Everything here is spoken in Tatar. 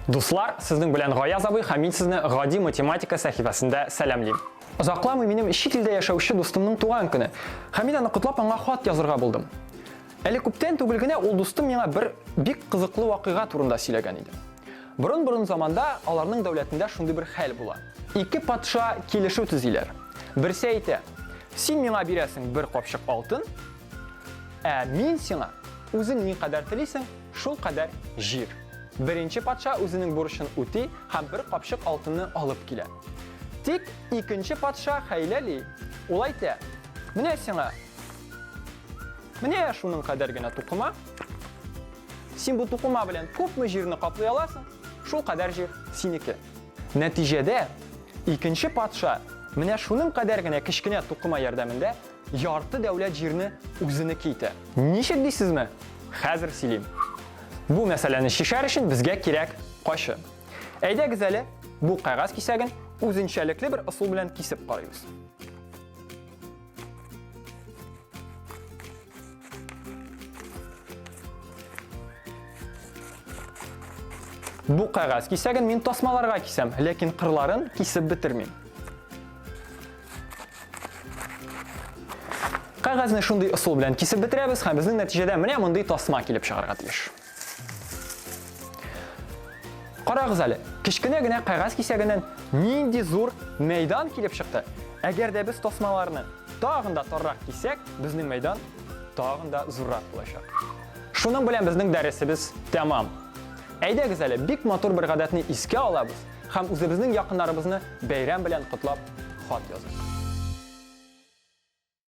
Дуслар, сезнең белән Гаяз абый һәм мин сезне гади математика сәхифәсендә сәламлим. Озакламый минем чит илдә яшәүче дустымның туган көне. Һәм мин аны котлап аңа хат язырга булдым. Әле күптән түгел генә ул дустым миңа бер бик кызыклы вакыйга турында сөйләгән иде. Борын-борын заманда аларның дәүләтендә шундый бер хәл була. Ике патша килешү төзиләр. Берсе әйтә: "Син миңа бирәсең бер капчык алтын, ә мин сиңа үзең никадәр телисең, шул кадәр җир". Беренче патша үзенең бурычын үти һәм бер капчык алтынны алып килә. Тик икенче патша хәйләли. Ул әйтә: "Менә сиңа менә шуның кадәр генә тукыма. Син бу тукыма белән күпме җирне каплый аласың, шул кадәр җир синеке". Нәтиҗәдә, икенче патша менә шуның кадәр генә кечкенә тукыма ярдәмендә ярты дәүләт җирне үзенеке итә. Ничек дисезме? Хәзер сөйлим. Бу мәсьәләне чишәр өчен безгә кирәк кайчы. Әйдәгез әле бу кәгазь кисәген үзенчәлекле бер ысул белән кисеп карыйбыз. Бу кәгазь кисәген мин тасмаларга кисәм, ләкин кырларын кисеп бетермим. Кәгазьне шундый ысул белән кисеп бетерәбез һәм безнең нәтиҗәдә менә мондый тасма килеп чыгарга тиеш. Карагыз әле, кечкенә генә кәгазь кисәгеннән нинди зур мәйдан килеп чыкты. Әгәр дә без тасмаларны тагын да таррак кисәк, безнең мәйдан тагын да зуррак булачак. Шуның белән безнең дәресебез тәмам. Әйдәгез әле, бик матур бер гадәтне искә алабыз һәм үзебезнең якыннарыбызны бәйрәм белән котлап хат языйк.